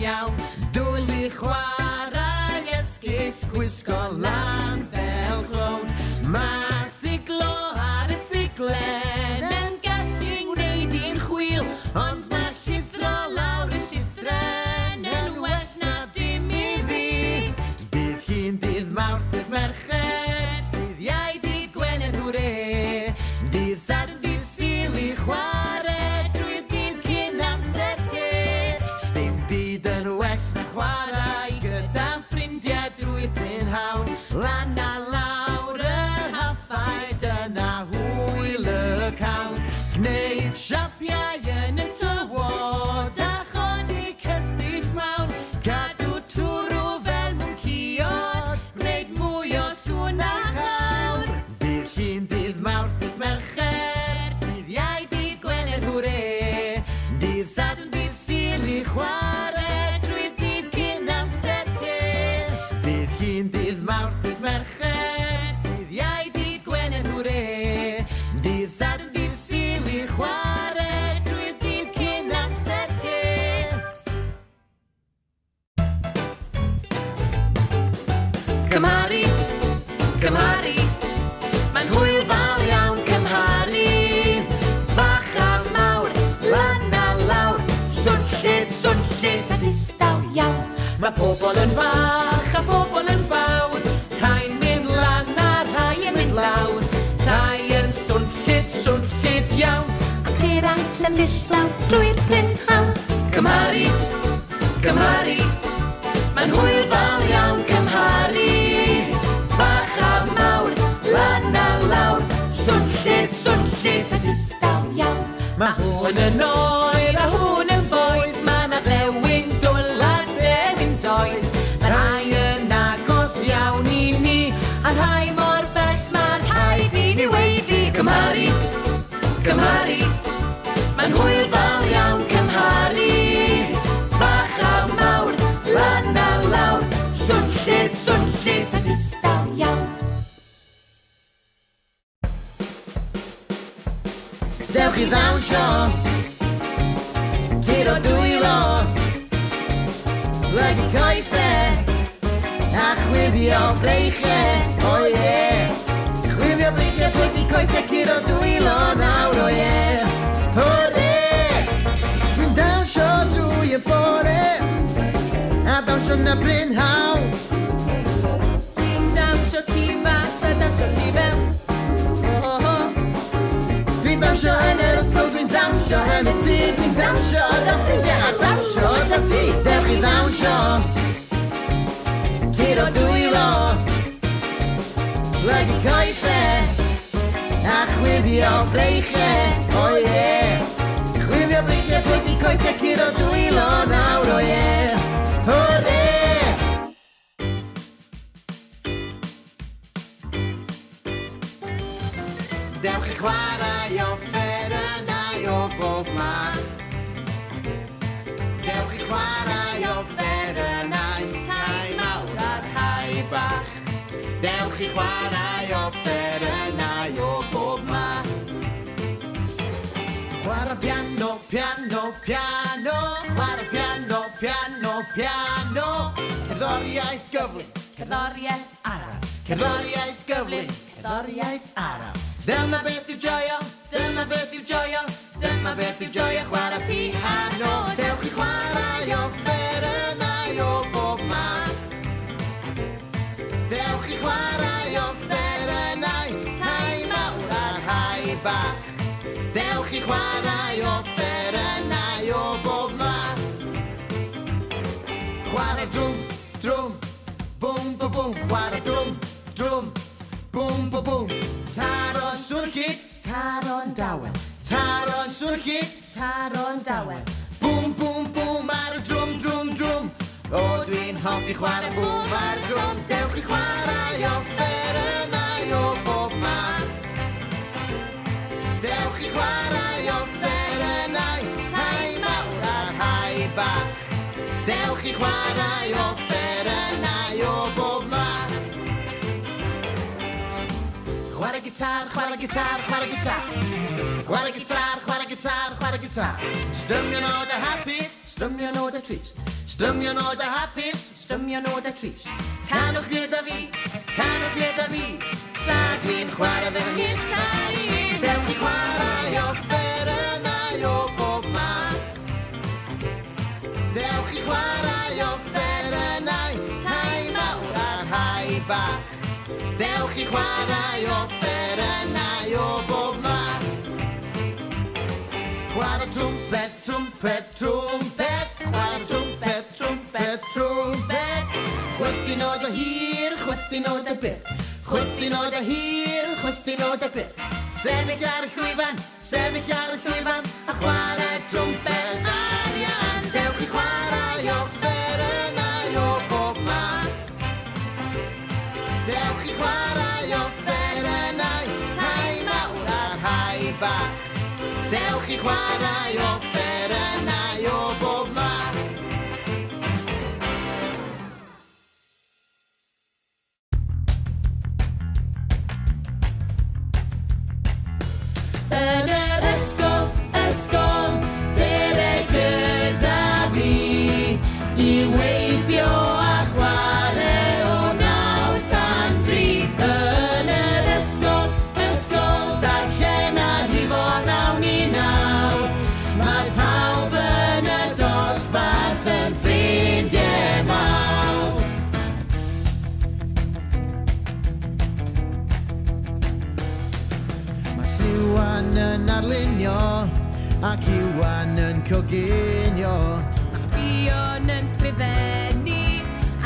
iawn. Dwlu chwarae esgus, gwisgo lan fel clown. Mae siglo ar y siglen yn gallu ngwneud i'n chwil, ond mae llithro lawr y llithren yn well na dim i fi. Dydd Llun, dydd Mawrth, dydd Mercher, dydd Iau, dydd Gwener, hwre! Dydd Sadwrn, dydd Sul i chware drwy'r dydd cyn amser te. Sdim byd yn well na chwarae gyda ffrindiau drwy'r prynhawn. Lan a lawr y rhaffau, dyna hwyl y cawn. Gwneud siapiau yn y tywod a chodi cestyll mawr. Cadw twrw fel mwncïod, gwneud mwy o sŵn na chawr. Dydd Llun, dydd Mawrth, dydd Mercher, dydd Iau, dydd Gwener, hwre! Dydd Sadwrn, dydd Sul i chware drwy'r dydd cyn amser te. Dydd Llun, dydd Mawrth, dydd Mercher, dydd Iau, dydd Gwener, hwre! Dydd Sadwrn, dydd Sul i chware drwy'r dydd cyn amser te. Cymharu, cymharu, mae'n hwyl fawr iawn cymharu. Bach a mawr, lan a lawr, swnllyd, swnllyd a distaw iawn. Mae pobl yn fach a phobl yn fawr, rhai'n mynd lan a rhai yn mynd lawr, rhai yn swnllyd, swnllyd iawn. Ac eraill yn ddistaw drwy'r prynhawn. Cymharu, Cymharu, mae'n hwyl fawr iawn cymharu. Bach a mawr, lan a lawr, swnllyd, swnllyd a distaw iawn. Mae hwn yn oer a hwn yn boeth, mae 'na ddewin dwl a dewin doeth. Mae rhai yn agos iawn i ni, a rhai mor bell mae'n rhaid i ni weiddi. Cymharu, cymharu, Mae'n hwyl fawr iawn cymharu. Bach a mawr, lan a lawr, swnllyd, swnllyd a distaw iawn. Dewch i ddawnsio, curo dwylo, plygu coese, a chwifio breichie, o oh ie. Chwifio breichie, plygu coese, curo dwylo nawr, o ie. Hwre! Dwi'n dawnsio drwy y bore, a dawnsio na brynhawn. Dwi'n dawnsio tu fas a dawnsio tu fewn. Oh, oh, oh. Dwi'n dawnsio yn yr ysgol, dwi'n dawnsio yn y tŷ, dwi'n dawnsio 'da ffrindiau a dawnsio 'da ti. Dewch i ddawnsio, curo dwylo, plygu coese, a chwifio breichie, o ie. Chwifio breichie, plygu coese, curo dwylo nawr, o ie. Hwre! Dewch i chwarae offerynnau o bob math. Dewch i chwarae offerynnau, rhai mawr a rhai bach. Dewch i chwarae offerynnau o bob math. Chwarae piano, piano, piano. Chwarae piano, piano, piano. Cerddoriaeth gyflym, cerddoriaeth araf. Cerddoriaeth gyflym, cerddoriaeth araf. Dyma beth yw joio, dyma beth yw joio, dyma beth yw joio chwarae piano. Dewch i chwarae offerynnau o bob math. Dewch i chwarae offerynnau, rhai mawr a rhai bach. Dewch i chwarae offerynnau o bob math. Chwarae drwm, drwm, bwm, bwm, bwm. Chwarae drwm, drwm, bwm, bwm, bwm. Taro'n swnllyd, taro'n dawel. Taro'n swnllyd, taro'n dawel. Bwm, bwm, bwm ar y drwm, drwm, drwm. O, dwi'n hoffi chwarae bwm ar y drwm. Dewch i chwarae offerynnau o bob math. Dewch i chwarae offerynnau, rhai mawr a rhai bach. Dewch i chwarae offerynnau o bob math. Chwarae gitar, chwarae gitar, chwarae gitar. Chwarae gitar, chwarae gitar, chwarae gitar. Stymio nodau hapus, stymio nodau trist. Strymio nodau hapus, strymio nodau trist. Canwch gyda fi, canwch gyda fi, tra dwi'n chwarae fy ngitar i. Dewch i chwarae offerynnau o bob math. Dewch i chwarae offerynnau, rhai mawr a rhai bach. Dewch i chwarae offerynnau o bob math. Chwarae trwmped, trwmped, trwmped. Chwarae trwmped, trwmped, trwmped. Chwythu nodau hir, chwythu nodau byr. Chwythu nodau hir, chwythu nodau byr. Sefyll ar y llwyfan, sefyll ar y llwyfan, a chwarae trwmped arian. Dewch i chwarae offerynnau o bob math. Dewch i chwarae offerynnau, rhai mawr a rhai bach. Dewch i chwarae offerynnau o bob math. Yn yr ysgol, ysgol, dere gyda fi i weithio a chwarae o naw tan dri. Yn yr ysgol, ysgol, darllen a rhifo nawn i nawr. Mae pawb yn y dosbarth yn ffrindiau mawr. Mae Siwan yn arlunio ac Iwan yn coginio. Mae Ffion yn sgrifennu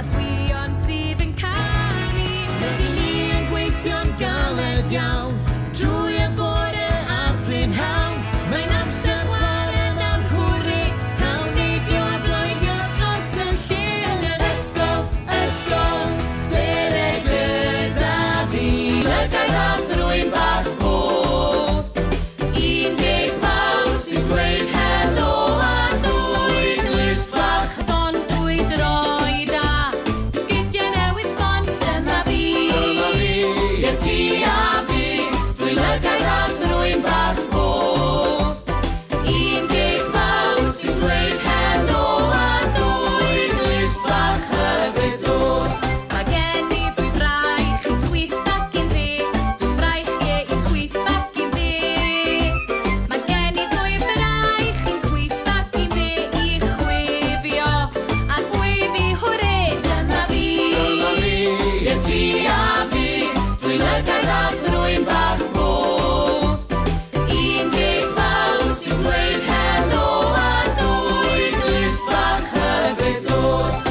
a Gwion sydd yn canu. Rydyn ni yn gweithio'n galed iawn trwy y bore a'r prynhawn. Mae'n amser chwarae nawr, hwrê! Cawn neidio a bloeddio dros y lle yn yr ysgol, ysgol, dere gyda fi. Lygaid a thrwyn bach post. Un geg fawr sy'n dweud helo a dwy glust fach. Ond dwy droed a sgidiau newydd sbon, dyma fi. Dyma fi, Ie ti a fi, dwy lygaid a thrwyn bach post. Un geg fawr sy'n dweud helo a dwy glust fach hyfryd dwt. Mae gen i ddwy fraich, un chwith ac un dde. Dwy fraich, ie, un chwith ac un dde. Mae gen i ddwy fraich, un chwith ac un dde i chwifio a gweiddi hwrê, dyma fi. Dyma fi, Ie ti a fi, dwy lygaid a thrwyn bach post. Un geg fawr sy'n dweud helo a dwy glust fach hyfryd dwt.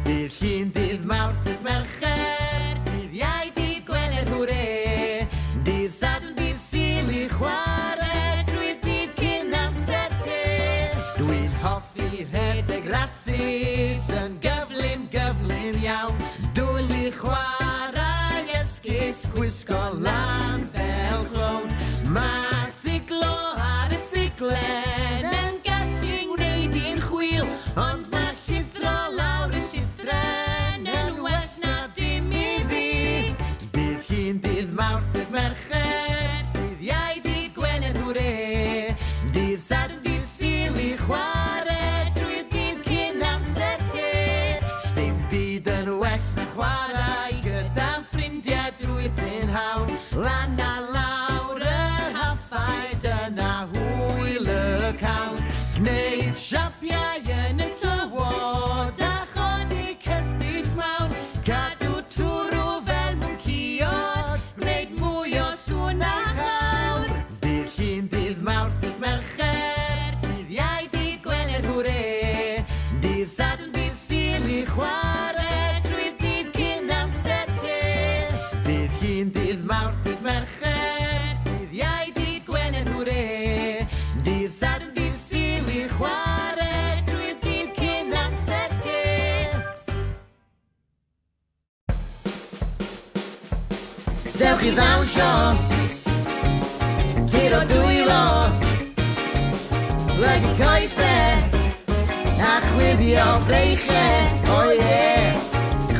Dydd Llun, dydd Mawrth, dydd Mercher, dydd Iau, dydd Gwener, hwrê! Dydd Sadwrn, dydd Sul i chwarae, drwy'r dydd cyn amser te. Dwi'n hoffi rhedeg rasys yn gyflym, gyflym iawn. Dwlu chwarae esgus, gwisgo lan fel clown. Mae siglo ar y siglen yn gallu ngwneud i'n chwil, ond mae llithro lawr y llithren yn well na dim i fi. Dydd Llun, dydd Mawrth, dydd Mercher, dydd Iau, dydd Gwener, hwrê! Dydd Sadwrn, dydd Sul i chwarae, drwy'r dydd cyn amser te. Sdim byd yn well na chwarae gyda'n ffrindiau drwy'r prynhawn. Lan a lawr yr haffau, dyna hwyl y cawn. Gwneud siapiau yn y tywod a chodi cestyll mawr. Cadw twrw fel mwncïod, gwneud mwy o sŵn na chawr. Dydd Llun, dydd Mawrth, dydd Mercher, dydd Iau, dydd Gwener, hwrê! Dydd Sadwrn, dydd Sul i chwarae, drwy'r dydd cyn amser te. Dydd Llun, dydd Mawrth, dydd Mercher, dydd Iau, dydd Gwener, hwrê! Dydd Sadwrn, dydd Sul i chwarae, drwy'r dydd cyn amser te. Dewch i ddawnsio, curo dwylo, plygu coesau, a chwifio breichiau, o ie.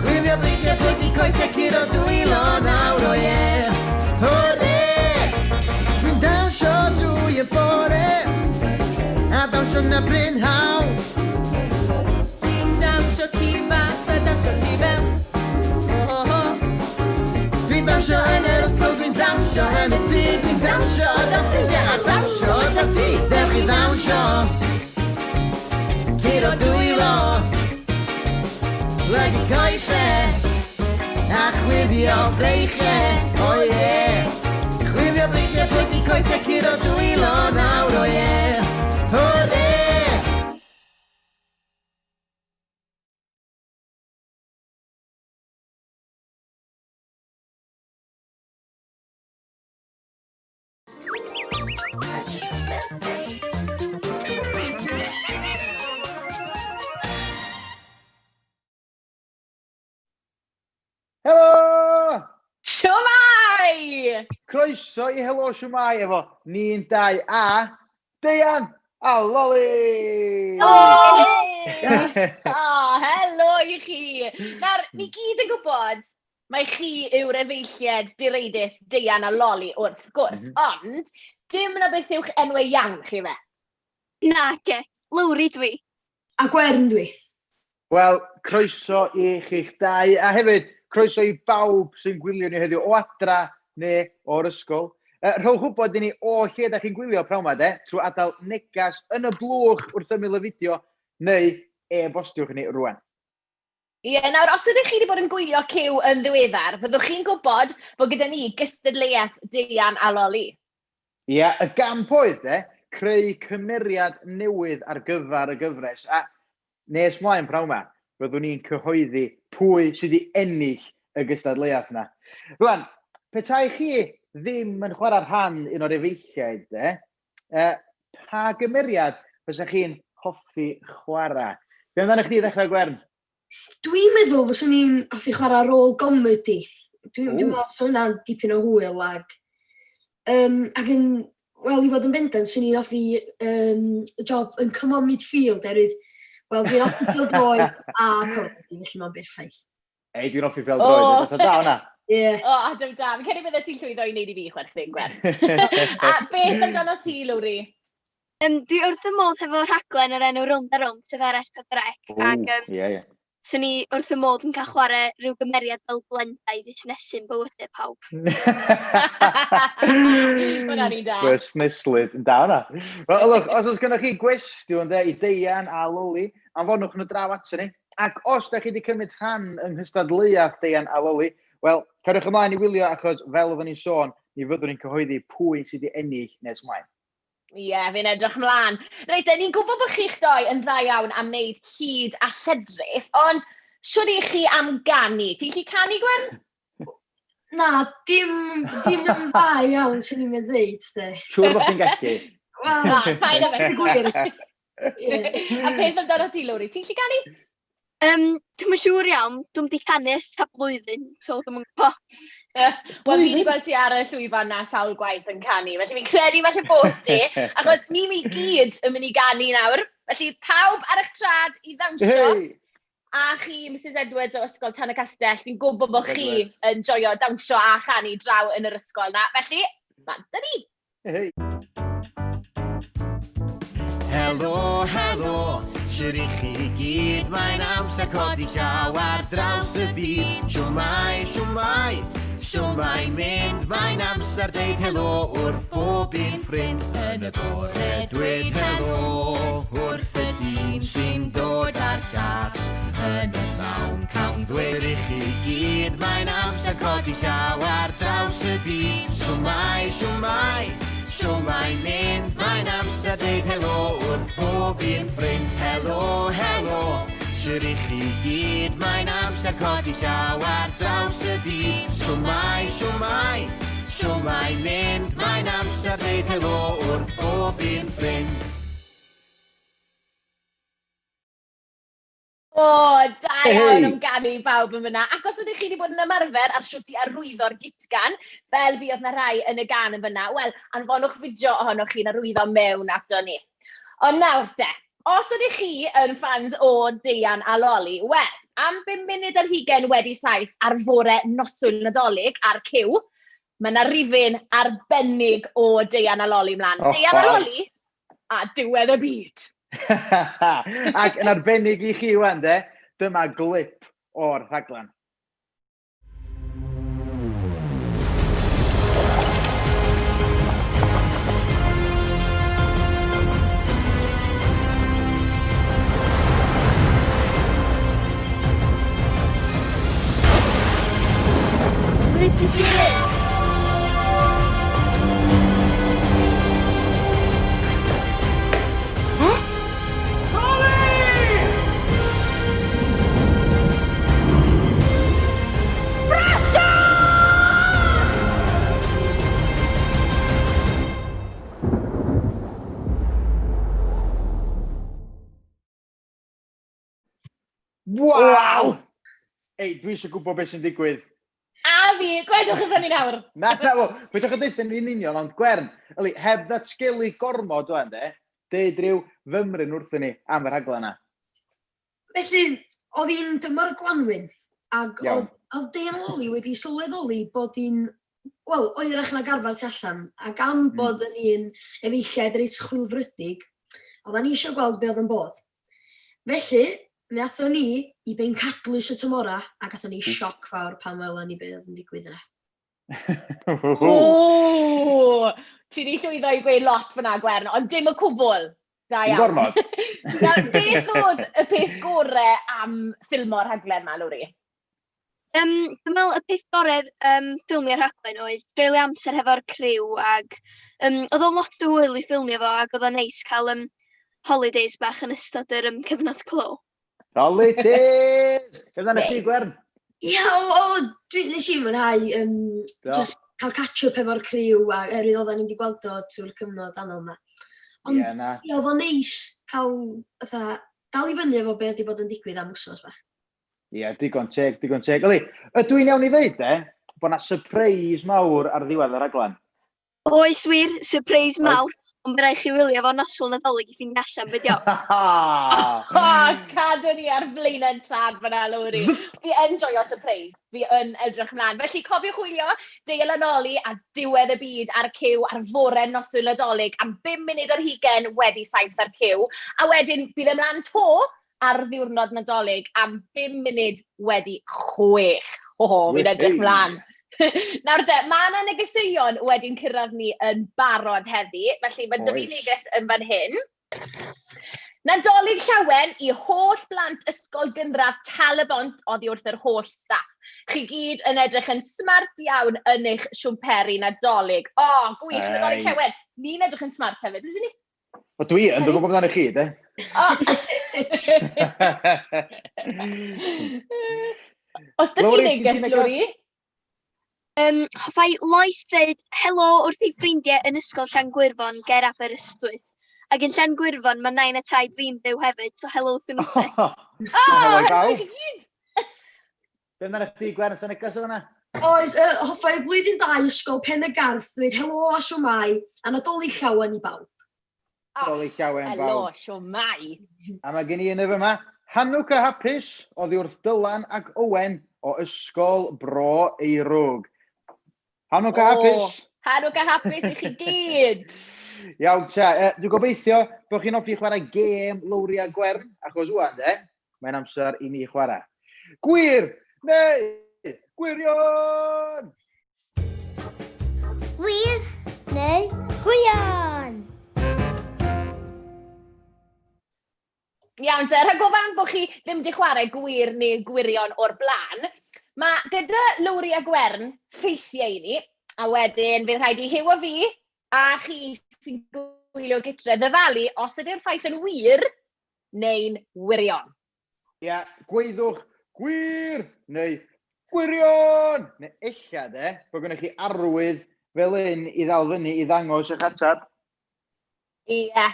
Chwifio breichiau, plygu coesau, curo dwylo nawr, o ie. Hwrê! A dawnsio na brynhawn. Dwi'n dawnsio tu fas a dawnsio tu fewn. Ho, ho, ho. Dwi'n dawnsio yn yr ysgol, dwi'n dawnsio yn y tŷ, dwi'n dawnsio 'da ffrindiau a dawnsio 'da ti. Dewch i ddawnsio. Curo dwylo. Plygu coesau. A chwifio breichiau. O ie. Chwifio breichiau, plygu coesau, curo dwylo nawr, o ie. Hwrê! Helo! Shwmae! Croeso i Helo Shwmae efo ni'n dau a Deian a Loli! Helo! Oh, helo i chi! Nawr, ni gyd yn gwybod mai chi yw'r efeilliaid direidus Deian a Loli wrth gwrs, ond dim na beth yw'ch enwau iawn chi fe? Nage, Lowri dwi. A Gwern dwi. Wel, croeso i chi'ch dau, a hefyd croeso i bawb sy'n gwylio ni heddiw o adra neu o'r ysgol. Rhowch wybod i ni o lle da chi'n gwylio prawn 'ma de, trwy adael negas yn y blwch wrth ymyl y fideo, neu e-bostiwch ni rwan. Ie, nawr, os ydych chi wedi bod yn gwylio Cyw yn ddiweddar, fyddwch chi'n gwybod bod gyda ni gystadleuaeth Deian a Loli. Ie, y gamp oedd de, creu cymeriad newydd ar gyfer y gyfres. A nes mlaen prawn 'ma, fyddwn ni'n cyhoeddi pwy sydd wedi ennill y gystadleuaeth 'na. Rwan, petai chi ddim yn chwarae rhan un o'r efeilliaid de, pa gymeriad fysa chi'n hoffi chwarae? Be amdano chdi i ddechrau, Gwern? Dwi'n meddwl fyswn i'n hoffi chwarae rôl gomedi. Dwi'n dwi meddwl fysa hwnna'n dipyn o hwyl ag, ac yn, wel, i fod yn bendant, swn i'n hoffi y job yn Come On Midfield, oherwydd, wel, dwi'n hoffi pêl-droed a comedi, felly mae'n berffaith. Ei, dwi'n hoffi pêl-droed, oh. Fysa da hwnna. Ie. Yeah. O, Adam da. Fi'n credu bydde ti'n llwyddo i wneud i fi chwerthin, Gwen. A beth amdano ti, Lowri? Dwi wrth y modd hefo rhaglen o'r enw Rownd a Rownd sydd ar S4C. Ac yeah. swn i wrth y modd yn cael chwarae rhyw gymeriad fel Glenda i fusnesu'n bywydau pawb. Hwnna'n un da. Busneslyd, yn da hwnna. Wel, look, os oes gennych chi gwestiwn de, i Deian a Loli, anfonwch nhw draw ato ni. Ac os da chi wedi cymryd rhan yng nghystadleuaeth Deian a Loli, wel, cariwch ymlaen i wylio achos fel oeddwn ni'n sôn, mi fyddwn ni'n cyhoeddi pwy sydd wedi ennill nes ymlaen. Ie, yeah, fi'n edrych ymlaen. Reit, de, ni'n gwybod bod chi'ch doi yn dda iawn am wneud hud a lledrith, ond shwd i chi am ganu? Ti'n gallu canu, Gwen? Na, dim yn dda iawn, swn i'n mynd ddeud, de. Siŵr bod chi'n gallu. Wel, Na, paid â fe. Gwir. Ie. A beth amdano ti, Lowri? Ti'n gallu canu? Dwi'm yn siŵr iawn, dwi'm 'di canu ers tua blwyddyn, so dwi'm yn gwybod. Wel, fi wedi gweld ti ar y llwyfan na sawl gwaith yn canu, felly fi'n credu falle bod ti, achos ni mi gyd yn mynd i ganu nawr. Felly pawb ar eich trad i ddawnsio, Hey! a chi, Mrs Edwards o Ysgol Tan y Castell, fi'n gwybod bod chi Edwards. yn joio dawnsio a chanu draw yn yr ysgol na. Felly, bant â ni! Hey. Helo, helo, shwd i chi gyd, mae'n amser codi llaw ar draws y byd. Shwmae, shwmae, shwmae mynd, mae'n amser deud helo wrth bob un ffrind. Yn y bore dweud helo wrth y dyn sy'n dod â'r llath. Yn y pnawn cawn ddweud i chi gyd, mae'n amser codi llaw ar draws y byd. Shwmae, shwmae, shwmae mynd, mae'n amser deud helo wrth bob un ffrind. Helo, helo, shwd i chi gyd, mae'n amser codi llaw ar draws y byd. Shwmae, shwmae, shwmae mynd, mae'n amser deud helo wrth bob un ffrind. O, da iawn Hey! am ganu i bawb yn fyna. Ac os ydych chi wedi bod yn ymarfer ar shwt i arwyddo'r gitgan, fel fi oedd na rai yn y gan yn fyna, wel, anfonwch fideo ohonoch chi'n arwyddo mewn ato ni. Ond nawr te, os ydych chi yn fans o Deian a Loli, wel, am 7:05 ar fore noswyl Nadolig ar Cyw, mae yna rifyn arbennig o Deian a Loli mlaen. Oh, Deian a class. Loli a diwedd y byd. Ac yn arbennig i chi wan de, dyma glip o'r rhaglen. Waw! Ei, dwi eisiau gwybod beth sy'n digwydd. A fi, gwedwch wrthon ni nawr. Na, na, wel, peidiwch â deutha ni'n union, ond Gwern, yli, heb ddatgelu gormod wan, de, deud rhyw fymryn wrthyn ni am y rhaglen yna. Felly, oedd hi'n dymor y gwanwyn, ac oedd, oedd Deian Loli wedi sylweddoli bod hi'n, wel, oerach nag arfer tu allan, ac am bod yn un efeilliaid reit chwilfrydig, oeddan ni eisiau gweld be oedd yn bod. Felly, mi athon ni i bencadlys y tymora, ac athon ni sioc fawr pan welon ni be oedd yn digwydd yna. O! Ti 'di llwyddo i gweud lot fyna, Gwern, ond dim y cwbl. Da iawn. Gormod. Nawr, beth oedd y peth gore am ffilmo'r rhaglen 'ma, Lowri? Dwi'n meddwl y peth gorau ffilmio'r rhaglen oedd dreulio amser hefo'r criw ac oedd o'n lot o hwyl i ffilmio fo ac oedd o'n neis cael holidays bach yn ystod yr cyfnod clo. Holidays! Beth amdano chdi, Gwern? Ia, o, o, dwi, nes i mwynhau just cael catch-up efo'r criw a oherwydd oedden ni'n wedi gweld o trwy'r cyfnod anodd yma. Ond yeah, na. Ia, oedd o'n neis cael fatha, dal i fyny efo be wedi bod yn digwydd am wsos bach. Ie, yeah, digon teg, digon teg. Yli, ydw i'n iawn i ddeud, de, bod na surprise mawr ar ddiwedd y rhaglen? Oes wir, surprise mawr, ond bydd rhaid chi wylio fo noswyl Nadolig i ffeindio allan be' 'di o. O, cadw ni ar flaenau trad fan'na, Lowri. Fi yn joio surprise, fi yn edrych ymlaen. Felly cofiwch wylio Deial a Noli a Diwedd y Byd ar y Cyw ar fore noswyl Nadolig am 7 7 ar Cyw. A wedyn bydd e mlaen 'to ar ddiwrnod Nadolig am 6:05. Ho, ho, fi'n edrych mlaen. Nawr de, mae yna negeseuon wedi'n cyrraedd ni yn barod heddi, felly mae 'da fi neges yn fan hyn. Nadolig llawen i holl blant Ysgol Gynradd Tal-y-bont oddi wrth yr holl staff. Chi gyd yn edrych yn smart iawn yn eich siwmperi Nadolig. O, gwych, Nadolig llawen. Ni'n edrych yn smart hefyd, ydyn ni? O, dwi yn, dwi'n gwybod amdano chi, de. Os dy ti neges, Lowri? Hoffai Lois ddeud helo wrth ei ffrindiau yn ysgol Llangwyrfon ger Aberystwyth. Ac yn Llangwyrfon mae nain a taid fi'n byw hefyd, so helo wrthyn nhw. O, helo i bawb. Be amdano chdi, Gwen, oes 'na neges o fan'na? Oes, hoffai blwyddyn 2 Ysgol Pen y Garth ddweud helo a shwmae a Nadolig Llawen i bawb. Nadolig Llawen bawb. Helo, shwmae. A mae gen i un efo yma, Hanukkah hapus oddi wrth Dylan ac Owen o Ysgol Bro Eirwg. Hanukkah hapus! Hanukkah hapus i chi gyd! Iawn te, dwi'n gobeithio bod chi'n hoffi chwarae gêm Lowri a Gwern, achos ŵan de, mae'n amser i ni chwarae. Gwir neu gwirion! Gwir neu gwirion! Iawn te, rhag ofn bod chi ddim wedi chwarae gwir neu gwirion o'r blaen, mae gyda Lowri a Gwern ffeithiau i ni, a wedyn fydd rhaid i Huw a fi a chi sy'n gwylio gytre ddyfalu os ydy'r ffaith yn wir neu'n wirion. Ia, gweithwch gwir neu gwirion! Neu ella de, bod gennych chi arwydd fel un i ddal fyny i ddangos eich ateb. Ie,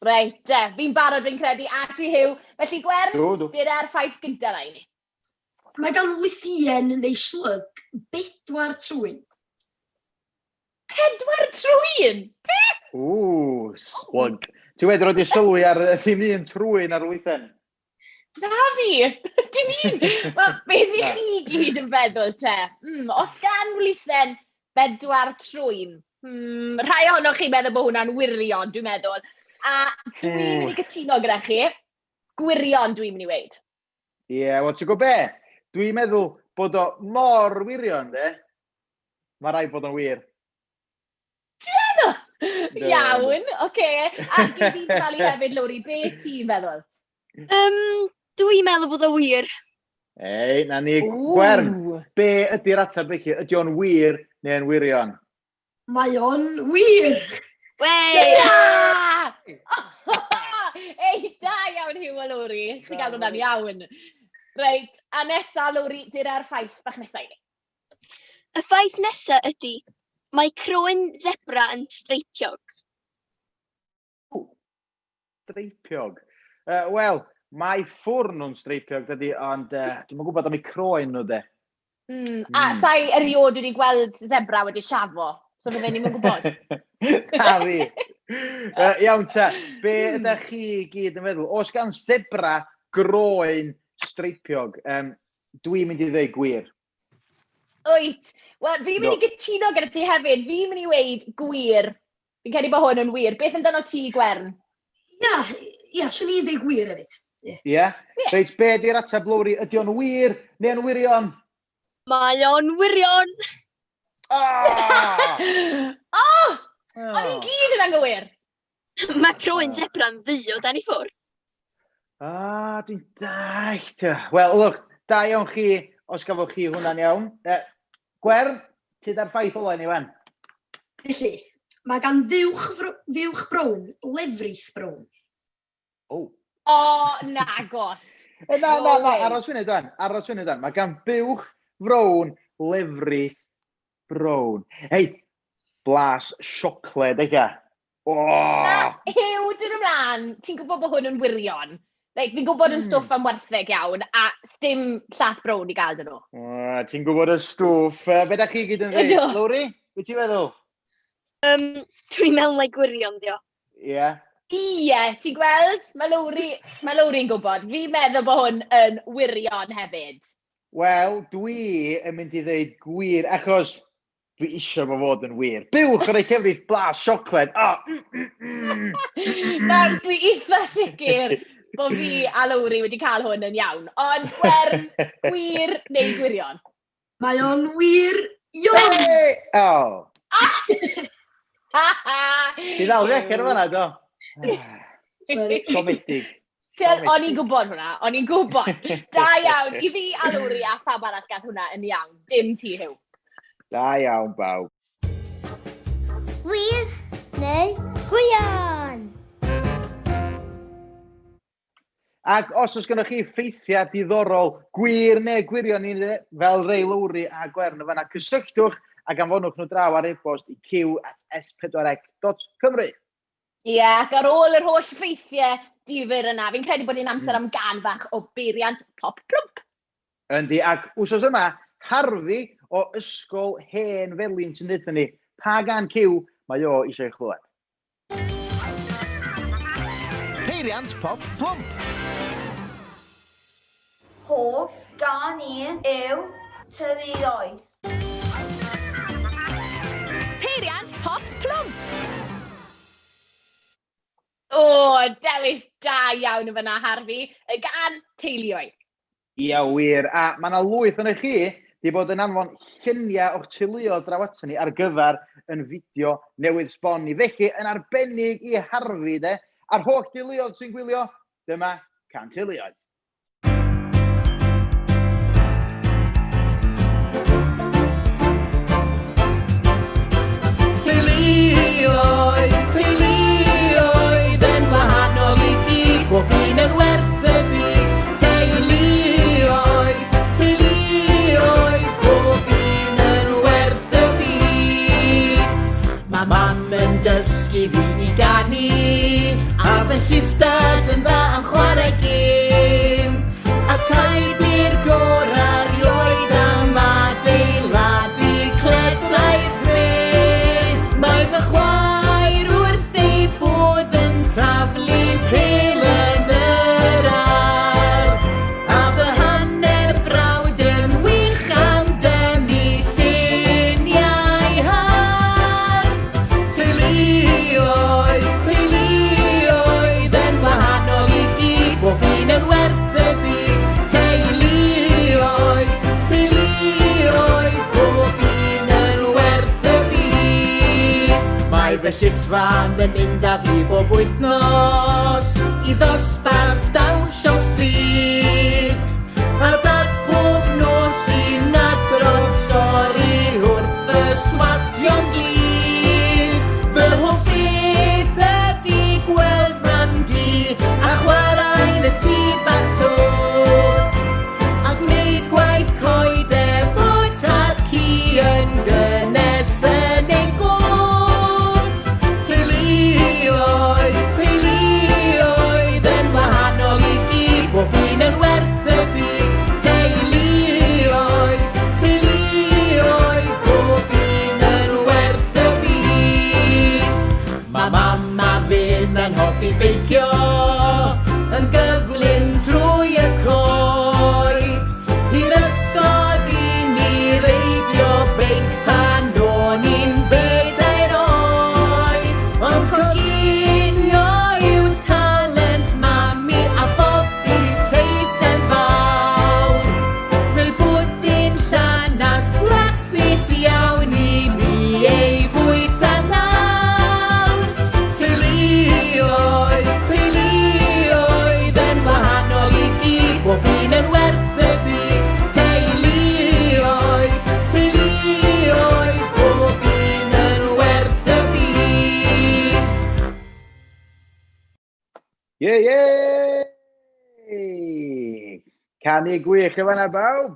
reit de. Fi'n barod fi'n credu, a ti Huw. Felly Gwern, dyna'r ffaith gyntaf na i ni. Mae gan lithien neu slug bedwar trwyn. Pedwar trwyn? Beth? Ww, slug. Ti wedi rhoi di sylwi ar ddim un trwyn ar wythen? Na fi! Dim un! Wel, beth i chi gyd yn feddwl te? Os gan wlithen bedwar trwyn, rhai ohonoch chi'n meddwl bod hwnna'n wirion, dwi'n meddwl. A dwi'n mynd i gytuno gyda chi. Gwirion dwi'n mynd i weud. Ie, yeah, wel ti'n gwybod be? Dwi'n meddwl bod o mor wirion, de. Mae rhaid bod o'n wir. Ti'n meddwl? Iawn, oce. Okay. A dwi di falu hefyd, Lowri, be ti'n meddwl? Dwi'n meddwl bod o wir. Ei, na ni, Gwern, be ydy'r ateb felly? Ydy o'n wir neu'n wirion? Mae o'n wir! Wey! Yeah! Ei, da iawn Huw a Lowri. Chi gael hwnna'n iawn. Reit, a nesa, Lowri, dyra'r ffaith bach nesa i ni. Y ffaith nesa ydy, mae croen zebra yn streipiog. Streipiog? Wel, mae ffwrn nhw'n streipiog, dydy, ond dwi'm yn gwybod am eu croen nhw, de. A sa'i erioed wedi gweld zebra wedi siafo, so fydden ni'm yn gwybod. Na fi. Iawn ta, be ydych chi gyd yn feddwl? Oes gan zebra groen streipiog? Dwi'n mynd i ddweud gwir. Wyt. Wel, fi'n mynd i gytuno gyda ti hefyd. Fi'n mynd i weud gwir. Fi'n credu bod hwn yn wir. Beth amdano ti, Gwern? Ia, ia, swn i'n dweud gwir hefyd. Ie? Yeah. Reit, be di'r ateb, Lowri? Ydy o'n wir neu'n wirion? Mae o'n wirion! Ah! Oh! O'n i'n gyd yn anghywir! Mae croen zebra'n ddu o dan i ffwrdd. Ah, dwi'n dallt. Wel, look, da iawn chi, os gafoch chi hwnna'n iawn. Gwern, ti da'r ffaith ola i ni wan. Felly, mae gan fuwch, fuwch brown lefrith brown. Oh. O, nagos. E, na, na, na, aros funud dan, aros funud dan. Mae gan buwch frown lefrith brown. Hei, blas siocled eich O! Na, Huw, dyn ymlaen, ti'n gwybod bod hwn yn wirion. Like, fi'n gwybod yn stwff am wartheg iawn, a sdim llath brown i gael dyn nhw. O, ti'n gwybod y stwff. Be da chi gyd yn dweud? Lowri, be ti'n feddwl? Dwi'n meddwl mai gwirion, dio. Ie. Yeah. Ie, ti'n gweld? Mae Lowri, mae Lowri'n gwybod. Fi'n meddwl bod hwn yn wirion hefyd. Wel, dwi yn mynd i ddeud gwir, achos dwi eisiau fo fod yn wir. Buwch ar ei llefrith blas siocled. Oh, Nawr, dwi eitha sicr bod fi a Lowri wedi cael hwn yn iawn. Ond Gwern, gwir neu gwirion? Mae o'n wir ion! Hey! Oh. Ti ddal fi allan o fanna, do? Sorry. Siomedig. Ti'n, o'n i'n gwybod hwnna, o'n i'n gwybod. Da iawn, i fi a Lowri a phawb arall gath hwnna yn iawn. Dim ti, Huw. Da iawn, bawb. Wir neu gwirion? Ac os oes gennych chi ffeithiau diddorol, gwir neu gwirion i ni, fel Ray Lowry a Gwern yn fanna, cysylltwch ac anfonwch nhw draw ar e-bost i cyw@s4c.cymru. Ie, ac ar ôl yr holl ffeithiau difyr yna, fi'n credu bod hi'n amser am gân fach o beiriant pop plwmp. Yndi, ac wsos yma, Harvey o Ysgol Hen Felin sy'n deutha ni pa gân Cyw mae o eisiau ei chlywed. Peiriant pop plwmp. Hoff gân i yw Teuluoedd. Peiriant pop plwmp! O, dewis da iawn yn fyna, Harvey. Y gân Teuluoedd. Ia, wir. A mae yna lwyth o'n chi di bod yn anfon lluniau o'ch teuluoedd draw ato ni ar gyfer yn fideo newydd sbon ni. Felly, yn arbennig i Harvey, de, a'r holl deuluoedd sy'n gwylio, dyma Cân Teuluoedd. Teuluoedd, teuluoedd yn wahanol i gyd, pob un yn werth y byd. Teuluoedd, teuluoedd, pob un yn werth y byd. Mae mam yn dysgu fi i ganu, a fy llys dad yn dda am chwarae gêm. Fy llysfam yn mynd â fi bob wythnos i ddosbarth dawnsio stryd. A dad pob nos sy'n adrodd stori wrth fy swatio'n glyd. Fy hoff beth ydi gweld mam-gu a chwarae yn y tŷ bach twt. A gwneud gwaith coed efo tad ci yn gynnes yn ei gwt. Teuluoedd, teuluoedd yn wahanol i gyd, pob un yn werth y byd. Teuluoedd, teuluoedd, pob un yn werth y byd. Mae mam a finna'n hoffi beicio yn gyflym trwy y coed. I'r ysgol i ni reidio beic pan o'n i'n bedair oed. Ond coginio yw talent mami a phobi teisen fawr. Neu bwdin llanast blasus iawn i mi ei fwyta nawr. Teuluoedd, teuluoedd yn wahanol i gyd, pob un yn werth y byd. Teuluoedd, teuluoedd, pob un yn werth y byd. Ie, ie! Canu gwych efo yna bawb.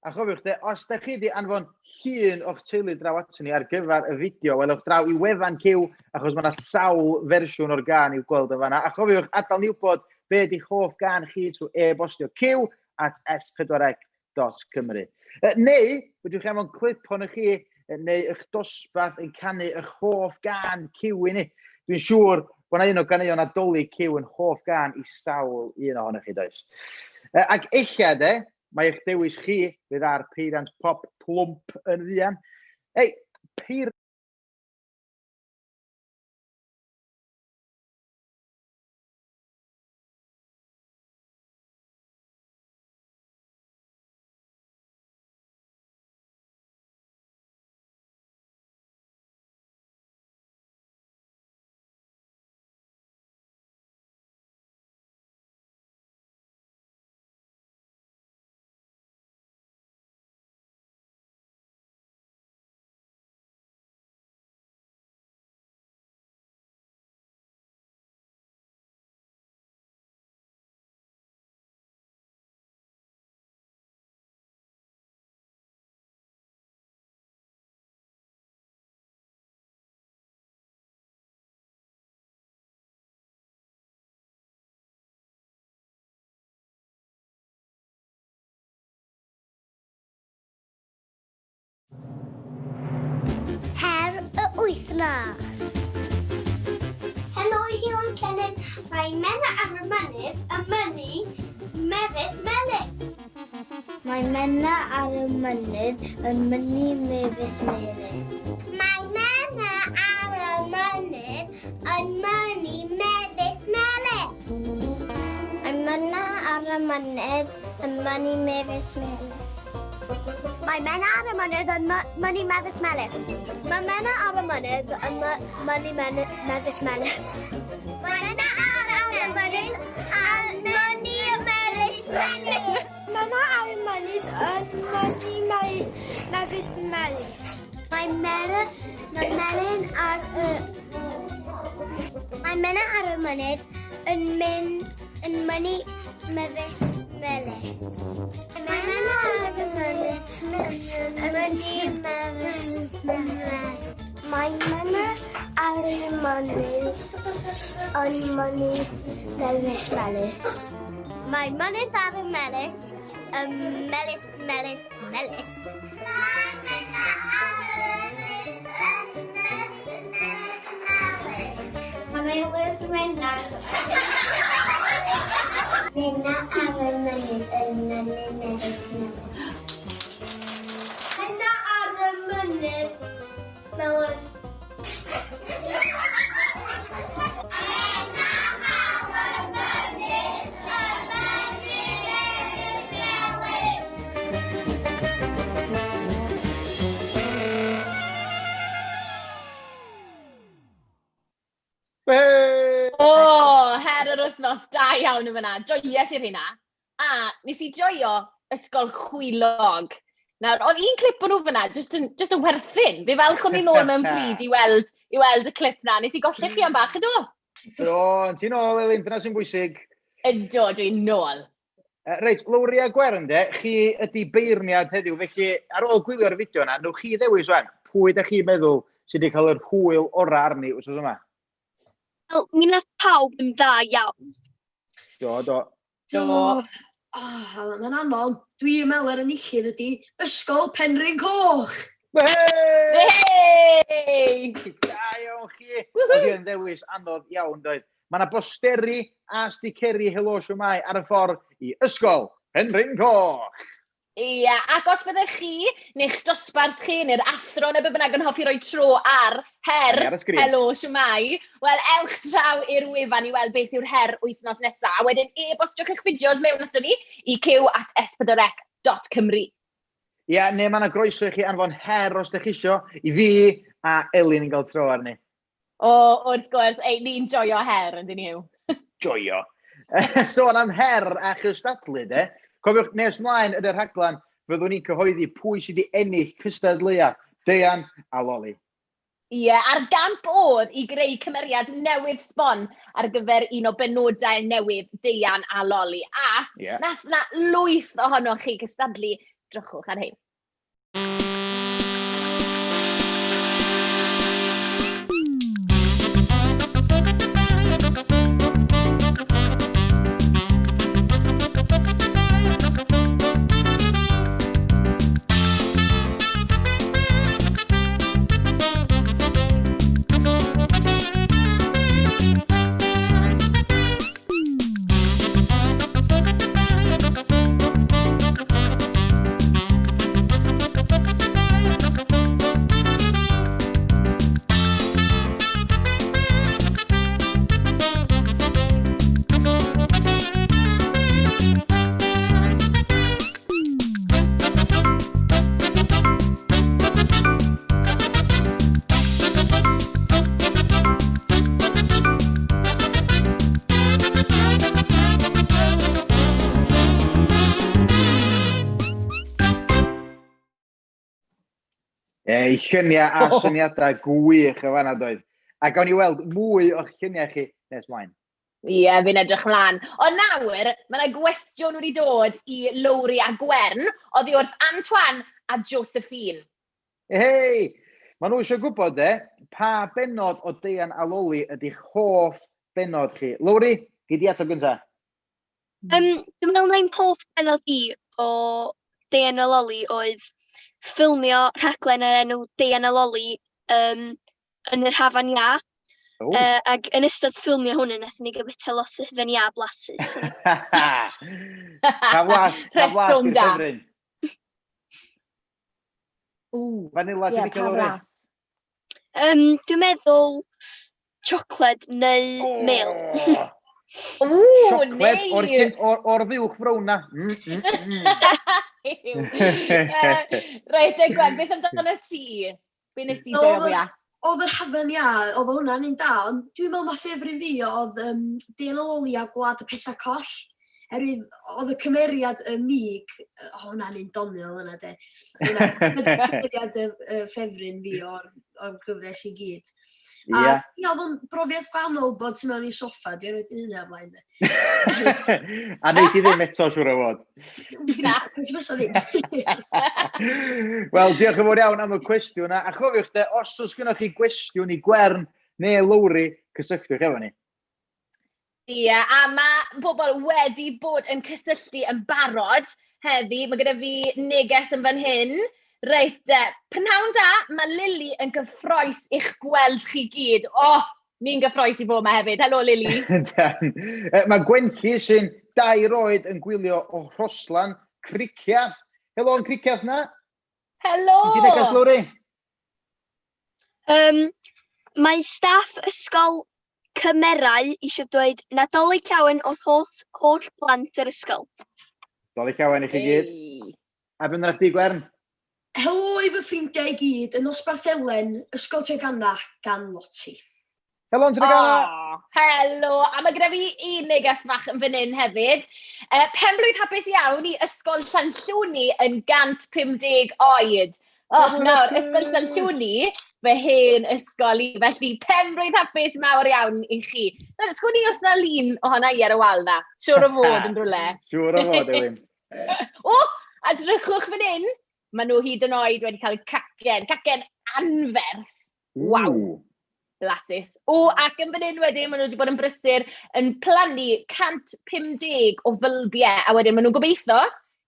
A chofiwch de, os da chi wedi anfon llun o'ch teulu draw ato ni ar gyfer y fideo, welwch draw i wefan Cyw, achos mae yna sawl fersiwn o'r gan i'w gweld yn fanna. A chofiwch, adael ni wybod be ydy'ch hoff gan chi trwy e-bostio cyw at s4c www.cymru. Neu, fedrwch chi anfon clip ohonoch chi neu eich dosbarth yn canu eich hoff gan Cyw i ni. Dwi'n siŵr bod yna un o ganeuon Nadolig Cyw yn hoff gan i sawl un ohonoch chi, does? Ac ella, de, mae eich dewis chi fydd ar peiriant pop plwmp yn fuan. Ei, peir... Her y wythnos. Helo, Iwan Celyn. Mae Menna ar y mynydd yn mynnu mefus melys. Mae Menna ar y mynydd yn mynnu mefus melys. Mae Menna ar y mynydd yn mynnu mefus melys. Mae Menna ar y mynydd yn mynnu mefus melys. Mae Menna ar y mynydd yn mynnu mefus melys. Mae Menna ar y mynydd yn mynnu mefus melys. Mae Menna ar y mynydd yn mynnu melys melys. Menna ar y mynydd yn mynnu mefus melys. Mae Mera, mae Melyn ar y... Mae Menna ar y mynydd yn mynd yn mynnu mefus melys. Mae Menna ar y mynydd yn mynnu mefus melys. Mae Menna ar y mynydd yn mynnu mefus melys. Mae mynydd ar y melys yn melys melys melys. Mae Menna ar y mynydd yn melys melys melys. Mae Melys Menna Menna ar y mynydd yn mynnu melys melys. Menna ar y mynydd melys. Menna ar y mynydd yn mynnu melys melys. yr wythnos, da iawn yn fyna. Joies i'r hynna. A nes i joio Ysgol Chwilog. Nawr, oedd un clip o'n nhw fyna, jyst yn, jyst yn werthin. Fi falch o'n i nôl mewn pryd i weld, i weld y clip na. Nes i golli chi am bach, ydw? Do, ti'n ôl, Elin, dyna sy'n bwysig. Ydw, dwi'n nôl. Reit, Lowri a Gwern, de, chi ydy beirniad heddiw, felly ar ôl gwylio'r fideo yna, newch chi ddewis wan, pwy da chi'n meddwl sydd wedi cael yr hwyl orau arni wrth yma? Wel, mi nath pawb yn dda iawn. Do, do. Do. Oh, mae'n anodd. Dwi'n meddwl yr enillydd ydy Ysgol Penrhyn Coch. Hey! Hey! Da iawn chi. Oedd hi'n ddewis anodd iawn, doedd. Mae yna bosteri a sticeri Helo Siwmai ar y ffordd i Ysgol Penrhyn Coch. Ia, ac os fyddech chi, neu'ch dosbarth chi, neu'r athro neu be bynnag yn hoffi roi tro ar her Ar y sgrin. Helo Shwmae, wel ewch draw i'r wefan i weld beth yw'r her wythnos nesaf. A wedyn e-bostiwch eich fideos mewn ato ni i cyw@s4c.cymru. Ia, neu mae yna groeso i chi anfon her os ydych chi isio i fi a Elin yn cael tro arni. O, wrth gwrs, ei, ni'n joio her, yn dyn ni yw. Joio. Sôn am her a chystadlu, de. Cofiwch, nes mlaen yn y rhaglen, fyddwn ni'n cyhoeddi pwy sydd wedi ennill cystadleuaeth Deian a Loli. Ie, yeah, a'r gamp oedd i greu cymeriad newydd sbon ar gyfer un o benodau newydd Deian a Loli. A yeah. nath na lwyth ohonoch chi cystadlu, drychwch ar hyn. Ei, lluniau a syniadau gwych o fanna doedd. A gawn ni weld mwy o'ch lluniau chi nes mlaen. Ie, yeah, fi'n edrych mlaen. Ond nawr, mae yna gwestiwn wedi dod i Lowri a Gwern, oddi wrth Antoine a Josephine. Hei! Maen nhw eisiau gwybod, de, pa bennod o Deian a Loli ydy'ch hoff bennod chi? Lowri, gei di ateb gynta. Dwi'n meddwl mai'n hoff bennod i o Deian a Loli oedd ffilmio rhaglen o'r enw Deian a Loli um, yn yr Hafan Iâ. Oh. Ac yn ystod ffilmio hwnna, wnaethon ni gael bwyta lot o hufen iâ blasus. Pa flas, pa flas Rheswm di'r da. ffefryn? Ww, Vanilla, ie, ti'n licio pa Lowri? flas? Dwi'n meddwl siocled neu mêl. Oh, Ww, Siocled o'r, neis! or, or fuwch frown na. Reit, e Gwen, beth amdano ti? Be nes ti joio fwya? Oedd yr Hafan Iâ, oedd hwnna'n un da, ond dwi'n meddwl mae ffefryn fi oedd um, Deian a Loli a Gwlad y Pethau Coll. Erwydd oedd y cymeriad y mig, o hwnna'n un doniol yna de. Hwnna, cymeriad y, y ffefryn fi o'r, or gyfres i gyd. A Ia. ia, oedd o'n brofiad gwahanol bod tu mewn i soffa, di erioed yn hynna blaen de. A wneud i ddim eto, siŵr o fod. Na, ti'n bysa ddim. Wel, diolch yn fawr iawn am y cwestiwn. A chofiwch de, os oes gennych chi gwestiwn i Gwern neu Lowri, cysylltwch efo ni. Ie, a mae bobl wedi bod yn cysylltu yn barod heddi. Mae gyda fi neges yn fan hyn. Reit, te, prynhawn da, mae Lily yn gyffroes i'ch gweld chi gyd. O, oh, ni'n gyffroes i fod yma hefyd. Helo, Lily. Dan. Mae Gwenlli sy'n dair oed yn gwylio o Rhoslan, Cricieth. Helo yn Cricieth na. Helo! Ti'n neges, Lowri? Mae staff ysgol Cymerau eisiau dweud Nadolig Llawen wrth holl, holl blant yr ysgol. Dolig Llawen i chi gyd. Ei. A beth amdano chdi, Gwern? Helo i fy ffrindiau i gyd yn nosbarth Elen, Ysgol Treganna, gan Loti. Helo, Treganna! Oh, helo! A mae gyda fi un neges fach yn fan hyn hefyd. Penblwydd hapus iawn i Ysgol Llanllwni yn 150 oed. Oh, nawr, Ysgol Llanllwni, fy hen ysgol i, felly penblwydd hapus mawr iawn i chi. Nawr, sgwn i os na lun ohona i ar y wal na. Siwr o fod yn rhywle. Siwr o fod, Elin. O, a drychwch fan hyn, maen nhw hyd yn oed wedi cael cacen, cacen anferth. Waw. Blasus. O, ac yn fan hyn wedyn, maen nhw wedi bod yn brysur yn plannu 150 o fylbiau, a wedyn maen nhw'n gobeithio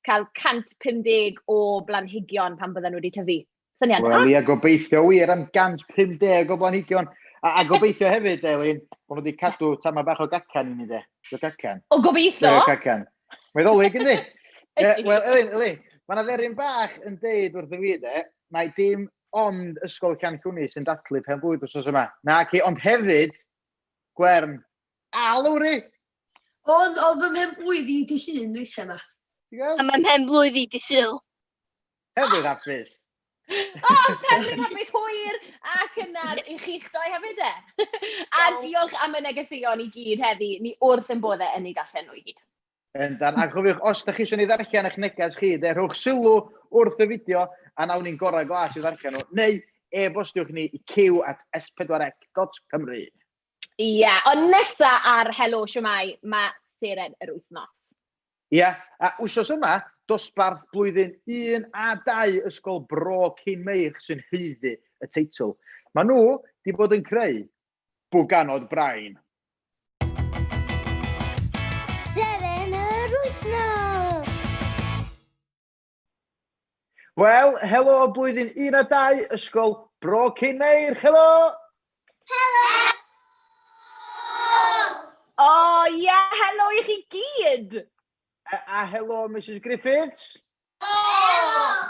cael 150 o blanhigion pan bydden nhw wedi tyfu. Syniad da. Wel, ia, gobeithio wir am 150 o blanhigion. A gobeithio hefyd, Elin, bod nhw wedi cadw tamad bach o gacan i ni, de. O gacan. O, gobeithio! O gacan. Mae ddolig, yndi? Wel, Elin, Elin, mae yna dderyn bach yn deud wrth y fi, de, mae dim ond Ysgol Llanllwni sy'n dathlu pen blwydd wythnos yma. Na, ci, ond hefyd, Gwern a Lowri! Ond oedd fy mhen blwydd i di llun dwytha yma. A mae mhen blwydd i di Sul. Hefyd hapus. O, penblwydd hapus hwyr a cynnar i chi'ch doi hefyd e. A diolch am y negeseuon i gyd heddi. Ni wrth yn boddau yn ei darllen nhw i gyd. Yndan, a chofiwch, os da chi eisiau ni ddarllen eich neges chi, de, rhowch sylw wrth y fideo a nawn ni'n gorau glas i ddarllen nhw, neu e-bostiwch ni i cyw@s4c.cymru. Ie, yeah, ond nesa ar Helo Shwmae, mae Seren yr Wythnos. Ie, yeah, a wsos yma, dosbarth blwyddyn 1 a 2 Ysgol Bro Cinmeirch sy'n haeddu y teitl. Maen nhw wedi bod yn creu bwganod brain. Seren yr Wythnos! Wel, helo blwyddyn 1 a 2, Ysgol Bro Cinmeirch, helo! Helo! O, oh, ie, yeah, helo i chi gyd! A, a helo Mrs Griffiths! Oh,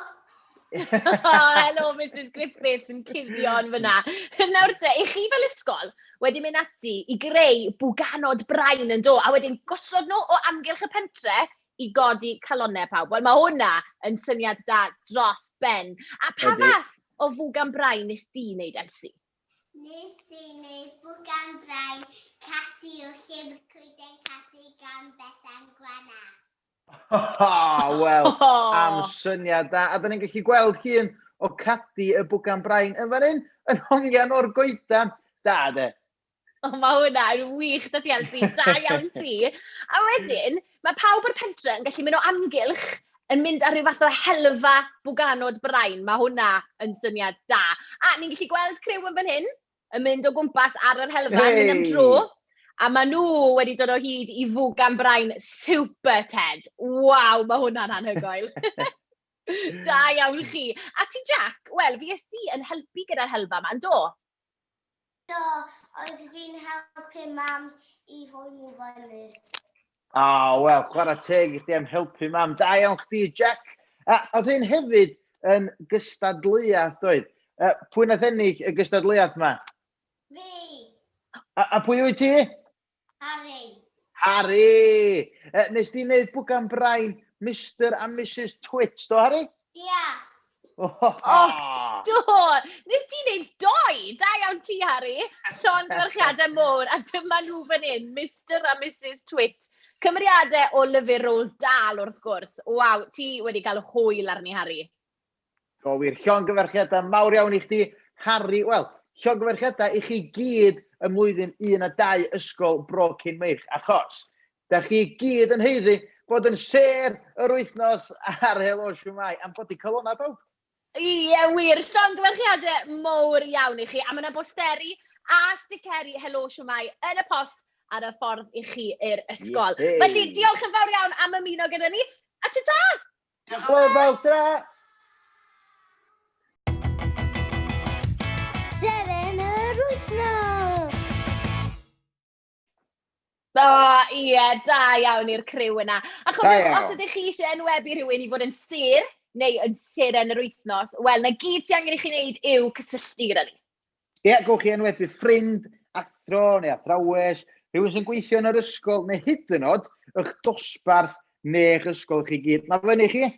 helo Mrs Griffiths yn cuddio yn fyna. Nawr te, i chi fel ysgol wedi mynd ati i greu bwganod brain yn do, a wedyn gosod nhw o amgylch y pentre i godi calonnau pawb. Wel, mae hwnna yn syniad da dros ben. A pa fath o fwgan brain nes di wneud, Elsie? Nes i wneud bwgan brain Cadi o llyfr Coeden Cadi gan Bethan Gwanas. Wel, am syniad da. A da ni'n gallu gweld llun o Cadi y bwgan brain yn fan hyn, yn hongian o'r goedan. Da, de. O, mae hwnna yn wych, da ti, Elsie. Da iawn ti. A wedyn, mae pawb o'r pentre yn gallu mynd o amgylch yn mynd ar ryw fath o helfa bwganod brain. Mae hwnna yn syniad da. A ni'n gallu gweld criw yn fan hyn, yn mynd o gwmpas ar yr helfa, yn mynd am dro. A maen nhw wedi dod o hyd i fwgan brain Super Ted. Waw, mae hwnna'n anhygoel. Da iawn chi. A ti, Jack, wel, fi ti yn helpu gyda'r helfa yma, yn do? Do, oedd fi'n helpu mam i rhoi nhw fyny. O, oh, wel, chwarae teg i chdi am helpu mam. Da iawn chdi, Jack. A oedd hyn hefyd yn gystadleuaeth, doedd? Pwy nath ennill y gystadleuaeth yma? Fi. A pwy wyt ti? Harry. Harry! Nes di wneud bwgan brain Mr a Mrs Twit, do Harry? Ia. Oh, do! Nes di wneud doi! Da iawn ti, Harry. Llongyfarchiadau mowr. A dyma nhw fan hyn, Mr a Mrs Twit. Cymeriadau o lyfr Roald Dahl, wrth gwrs. Waw, ti wedi cael hwyl arni, Harry. Do wir, llongyfarchiadau mawr iawn i chdi, Harry. Wel, llongyfarchiadau i chi gyd ym mlwyddyn 1 a 2 Ysgol Bro Cinmeirch, achos da chi gyd yn haeddu bod yn sêr yr wythnos ar Helo Shwmae am godi calonnau bawb. Ie, wir, llongyfarchiadau mawr iawn i chi. A mae yna bosteri a sticeri Helo Shwmae yn y post ar y ffordd i chi i'r ysgol. Yay. Felly, diolch yn fawr iawn am ymuno gyda ni, a ta-ta! Diolch yn fawr bawb, ta-ra! Seren yr wythnos! O, ie, da iawn i'r criw yna. A chofiwch, iawn. os ydych chi eisiau enwebu rhywun i fod yn sêr, neu yn seren yr wythnos, wel, na gyd sy'n angen i chi wneud yw cysylltu gyda ni. Ie, gewch chi enwebu ffrind, athro neu athrawes, rhywun sy'n gweithio yn yr ysgol, neu hyd yn oed eich dosbarth neu'ch ysgol chi gyd. Mae fyny chi.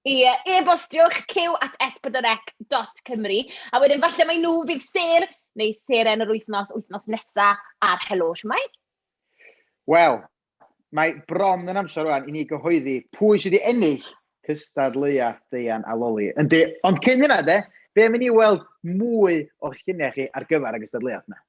Ie, e-bostiwch cyw@s4c.cymru. A wedyn falle mai nhw fydd sêr. neu seren yr wythnos, wythnos nesa ar Helo Shwmae. Wel, mae bron yn amser rwan i ni gyhoeddi pwy sydd wedi ennill cystadleuaeth Deian a Loli. Yndi, ond cyn hynna de, be am i ni weld mwy o'ch lluniau chi ar gyfer y gystadleuaeth yna?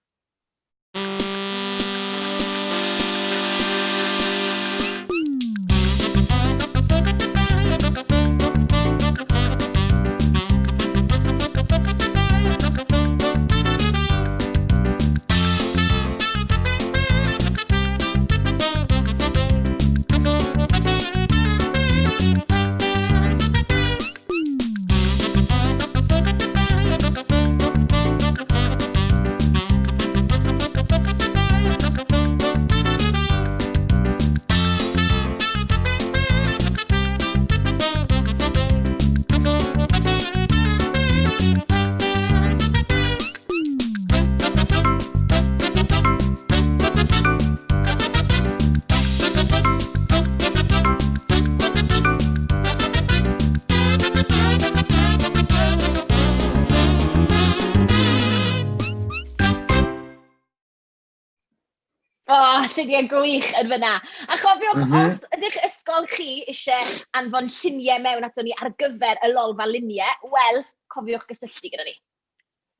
O, oh, lluniau gwych yn fyna. A chofiwch, os ydych ysgol chi eisiau anfon lluniau mewn ato ni ar gyfer y lolfa luniau, wel, cofiwch gysylltu gyda ni.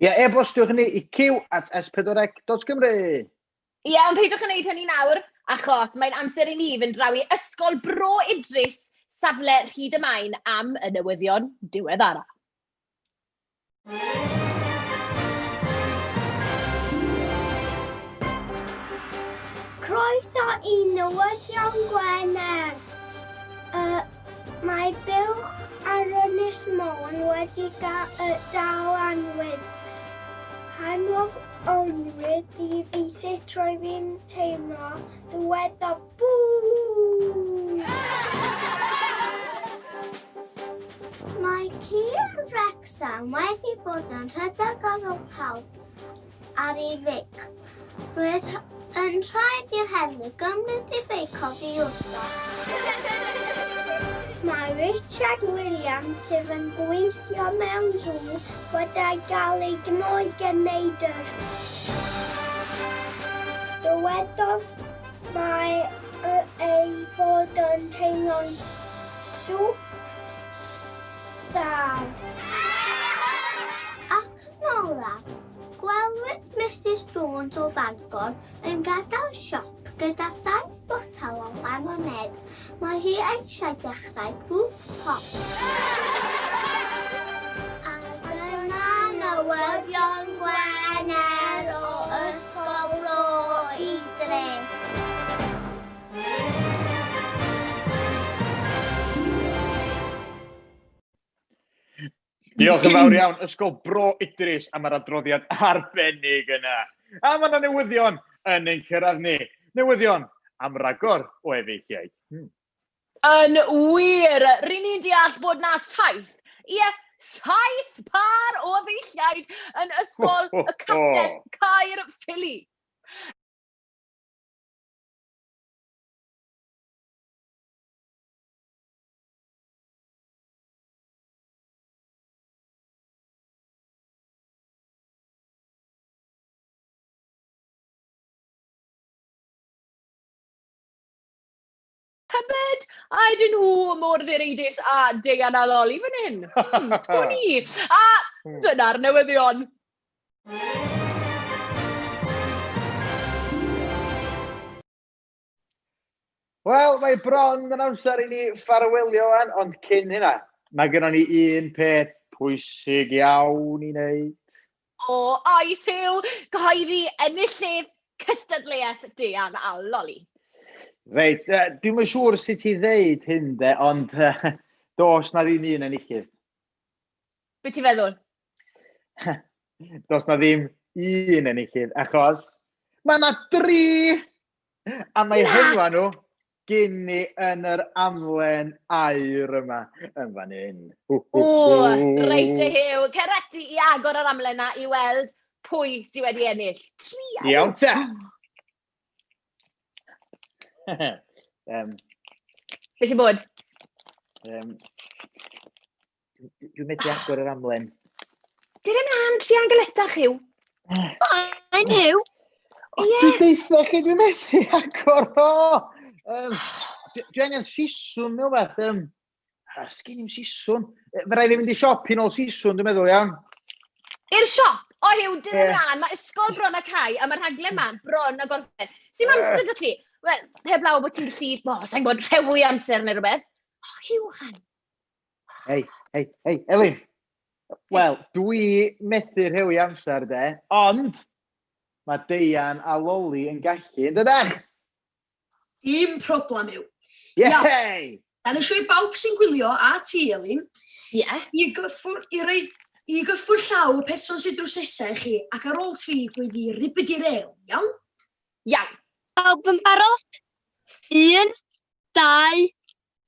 Ie, e-bostiwch ni i cyw@s4c.cymru. Ie, ond peidiwch yn gwneud hynny nawr, achos mae'n amser i ni fynd draw i Ysgol Bro Idris, safle Rhyd y Maen, am y newyddion diweddara. Croeso i Newyddion Gwener. Uh, mae buwch ar Ynys Môn wedi dal anwyd. Hanodd onwyd i fi sut roedd fi'n teimlo, dywedodd bŵ! Mae ci yn Wrecsam wedi bod yn rhedeg ar ôl pawb ar ei feic. Roedd yn rhaid i'r heddlu gymryd ei feic oddi wrtho. Mae Richard Williams, sydd yn gweithio mewn sŵ, wedi gael ei gnoi gan neidr. Dywedodd mae ei fod yn teimlo'n swp sad. Ac yn olaf, gwelwyd Misus Jones o Fangor yn gadael siop gyda saith botel o lemonêd. Mae hi eisiau dechrau grŵp pop. A dyna newyddion Gwener o Ysgol Bro Idris. Diolch yn fawr iawn, Ysgol Bro Idris, am yr adroddiad arbennig yna. A mae yna newyddion yn ein cyrraedd ni. Newyddion am ragor o efeilliaid. Yn wir, ry'n ni'n deall bod na saith, ie, saith pâr o efeilliaid yn Ysgol y Castell Caerffili. Tybed a ydyn nhw mor ddireidus â Deian a Loli fan hyn? Sgwn i. A dyna'r newyddion. Wel, mae bron yn amser i ni ffarwelio wan, ond cyn hynna, mae gennon ni un peth pwysig iawn i wneud. O, oes Huw, cyhoeddi enillydd cystadleuaeth Deian a Loli. Reit, uh, dwi'm yn siŵr sut i ddeud hyn de, ond uh, dos na ddim un enillydd. Be ti'n feddwl? Dos na ddim un enillydd, achos mae yna dri! A mae henwa nhw gyn ni yn yr amlen aur yma yn fan hyn. O, reit y Huw. Cer ati i agor yr amlen na i weld pwy sydd wedi ennill. Tri aur. Iawn te. Be sy'n bod? Dwi'n methu agor yr amlen. Dyna na, triangle etach yw. Blaen, Huw. O, Dwi'n deitha chi, dwi'n methu agor o! Um, dwi angen siswn neu beth. Um, sgyn i'm siswn. Fe rai fi fynd i siop i nôl siswn, dwi'n meddwl, iawn. I'r siop? O, Huw, dyn yeah. ymlaen, mae ysgol bron a cau, a mae'r rhaglen ma bron a gorffen. Sy'n amser dy ti? Wel, heblaw bod ti'n gallu, o, sa'n gwybod, rhewi amser neu rhywbeth. O, Huw, chan. Hei, hei, hei, Elin. Wel, dwi methu rhewi amser, de, ond mae Deian a Loli yn gallu, yn dydach? Dim problem yw. Yay! Da ni eisiau i bawb sy'n gwylio, a ti, Elin, yeah. i gyffwr, i reid, i gyffwr llaw y person sydd drws nesaf i chi, ac ar ôl tri gweiddi ribidi rew, iawn? Iawn. Pawb yn barod? Un, dau,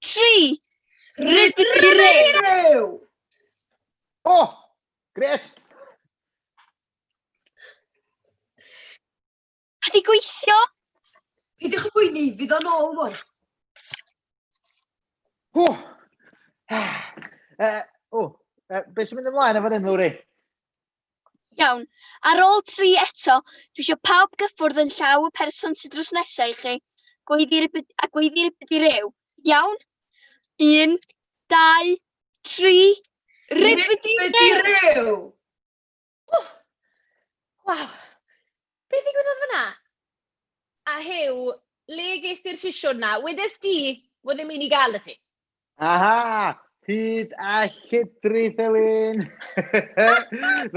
tri. Ribidi rew! O! Oh, gret! A di gweithio? Peidiwch â poeni, fydd o'n ôl rwan. O! Uh, o, uh, beth sy'n mynd ymlaen efo hyn, Lowri? Iawn. Ar ôl tri eto, dwi eisiau pawb gyffwrdd yn llaw y person sydd drws nesaf i chi. Gweiddi a gweiddi ribidi rew. Iawn? Un, dau, tri, ribidi rew! Waw! Beth ddigwyddodd fyna? A Huw, le ges ti'r sisiwn na? Wedes di fod ddim un i gael y ti? Aha! Hyd a lledrith, Elin!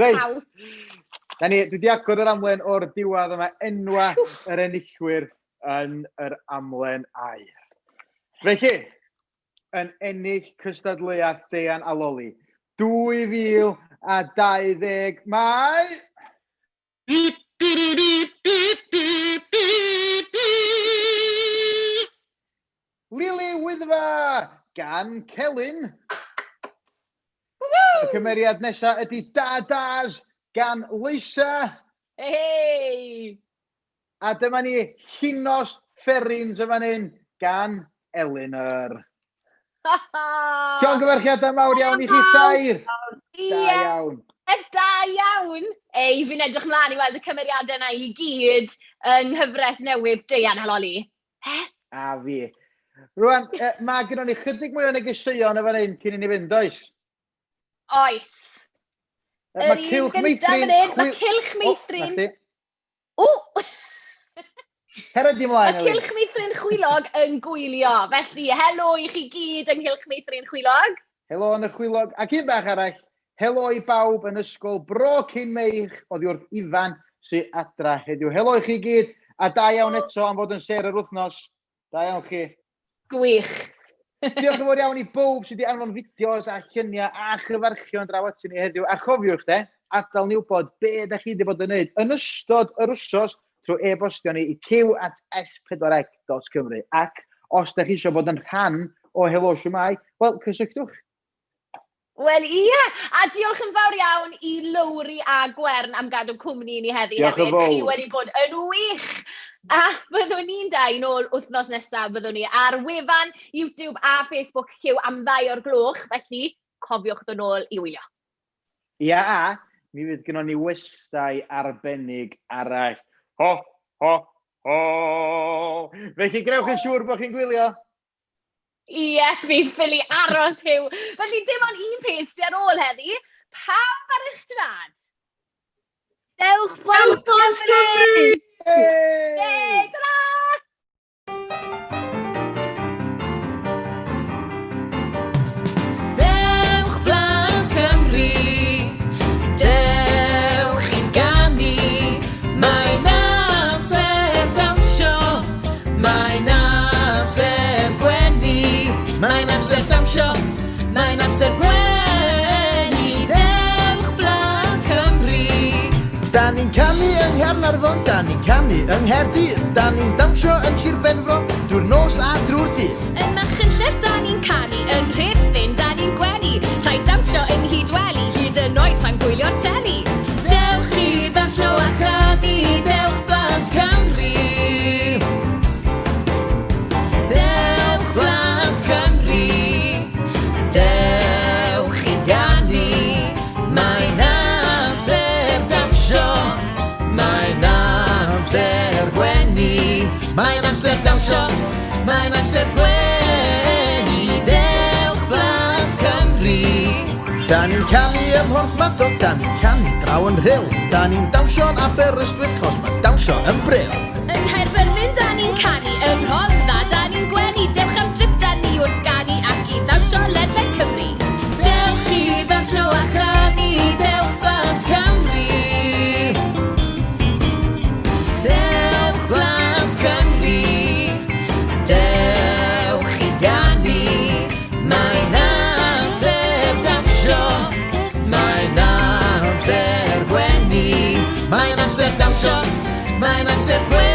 Reit. Na ni, dwi wedi agor yr amlen o'r diwedd yma, enwa yr enillwyr yn yr amlen aur. Felly, yn ennill cystadleuaeth Deian a Loli 2020 mae... Lili Wyddfa gan Celyn. Y cymeriad nesaf ydy Da Daz gan Leusa. Hei! A dyma ni, Llinos Fferins yn fan hyn gan Elinor. Llongyfarchiadau mawr iawn i chi tair. Da iawn. Da iawn. Ei, fi'n edrych mlaen i weld y cymeriadau yna i gyd yng nghyfres newydd Deian a Loli. He? A fi. Rwan, e, mae gennon ni chydig mwy o negeseuon yn fan hyn cyn i ni fynd, oes? Oes. Mae Cylch Meithrin... Mae Cylch Meithrin... O! Cera di mlaen, Mae Cylch Meithrin Chwilog yn gwylio. Felly, helo i chi gyd yng Nghylch Meithrin Chwilog. Helo yn y Chwilog. Ac un bach arall, helo i bawb yn ysgol Bro Cyn Meirch oddi wrth Ifan sy'n adra heddiw. Helo i chi gyd, a da iawn eto am fod yn ser yr wythnos. Da iawn chi. Gwych. Diolch yn fawr iawn i bawb sydd wedi anfon fideos a lluniau a chyfarchion draw atyn ni heddiw. A chofiwch de, adael ni wybod be da chi wedi bod yn neud yn ystod yr wsos trwy e-bostio ni i cyw at s4c.cymru. Ac os da chi eisiau bod yn rhan o Helo Shwmae, wel, cysylltwch. Wel ie, a diolch yn fawr iawn i Lowri a Gwern am gadw cwmni i ni heddi Diolch yn hefyd. Chi fawr. wedi bod yn wych! A byddwn ni'n dau nôl wythnos nesaf, byddwn ni ar wefan, YouTube a Facebook Cyw am ddau o'r gloch, felly cofiwch ddod nôl i wylio. Ia, a mi fydd gynnon ni westai arbennig arall. Ho, ho, ho! Felly gwnewch yn siŵr bod chi'n gwylio. Ie, fi ffili aros, Huw. Felly dim ond un peth sydd ar ôl heddi. Pawb ar eich trad? Dewch blant Dewch blant Cymru! Hey! Ta-ra! Dewch blant Cymru, dewch i'n ganu, mae'n amser dawnsio, Mae'n amser gwenu, mae'n amser dawnsio, mae'n amser gwenu, dewch blant Cymru. Da ni'n canu yng Nghaernarfon, da ni'n canu yng Nghaerdydd, da ni'n dawnsio yn Sir Benfro, drwy'r nos a drwy'r dydd. Yn Machynlleth da ni'n canu, yn Rhuthun da ni'n gwenu, rhaid dawnsio yng Nghydweli, hyd yn oed tra'n gwylio'r teli. Dewch i ddawnsio a chanu, dewch blant Cymru. Dewch blant Cymru, dewch i ganu, mae'n amser dawnsio. amser dawnsio, mae'n amser gwenu. Dewch blant Cymru. Da ni'n canu ym Mhorthmadog, da ni'n canu draw yn Rhyl. Da ni'n dawnsio'n Aberystwyth, chos mae dawnsio yn bril. Yng Nghaerfyrddin da ni'n canu, yng Rhondda da ni'n gwenu. Dewch am drip da ni wrth ganu ac i ddawnsio ledled Cymru. Dewch i ddawnsio a chanu, dewch blant Cymru. Dewch blant Cymru, dewch i ganu. Mae'n amser dawnsio, mae'n amser gwenu. Mae'n amser dawnsio, mae'n amser gwenu.